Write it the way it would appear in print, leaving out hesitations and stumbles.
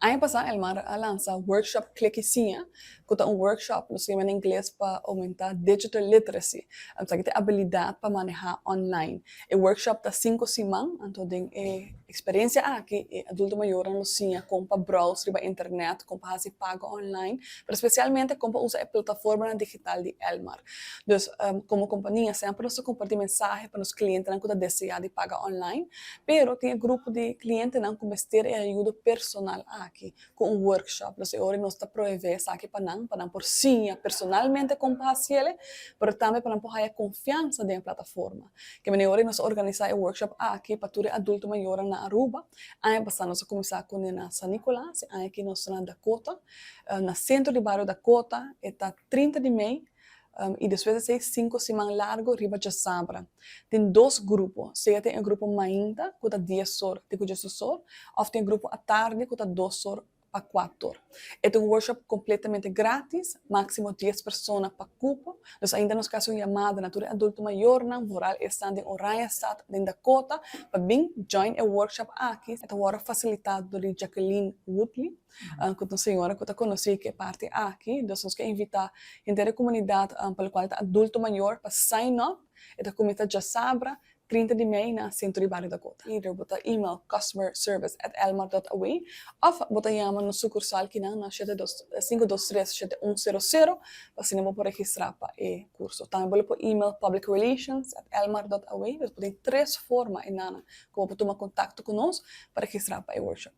Aña pasa Elmar a lansa Workshop Click y Siña, cu ta un workshop, nos yama na ingles, pa aumenta digital literacy. Esaki ta habilidad pa maneha online. E workshop ta 5 siman, anto den e experiencia aki, e adulto mayor lo siña con pa browse riba internet, con pa haci pago online, pero especialmente con pa usa e plataforma digital di Elmar. Dus como compania, semper nos ta comparti mensahe pa nos clientenan cu ta desea di paga online, pero tin un grupo di clientenan cu mester e ayudo personal aki, cu un workshop. Dus awor nos ta provee esaki pa nan por siña personalmente con pa haci'e, pero tambe pa nan por haya confiansa den e plataforma. Ke manera nos a organisa e workshop aki pa tur adulto mayor na Aruba. Aña pasa nos a cuminsa cu na San Nicolas, aki nos na Dakota, na centro di bario Dakota, ta 30 di mei, y despues di 5 siman largo riba diasabra. Tin dos grupo, sea tin un grupo mainta, cu ta 10 or, te 10 or, of tin un grupo atardi, cu ta 2 or pa 4 or. E ta un workshop completamente gratis, maximo 10 persona pa cupo. Dus ainda nos ta haci un yamada na tur adulto mayornan, vooral esnan den Oranjestad, den Dakota, pa bin join e workshop aki. E ta wordo facilita door Jacqueline Woodley, cu ta un señora cu ta conoci cu e parti aki. Dus nos kier invita henter e comunidad pa cual ta adulto mayor pa sign up. E ta cuminsa diasabra, 30 di mei, na Centro di Bario Dakota. Either bo ta email customerservice@elmar.aw of bo ta yama na sucursal akinan na 523-7100 pa asina bo por registra pa e curso. Tambe bo por email publicrelations@elmar.aw. Dus tin tres forma einan cu bo por tuma contacto cu nos pa registra pa e workshop.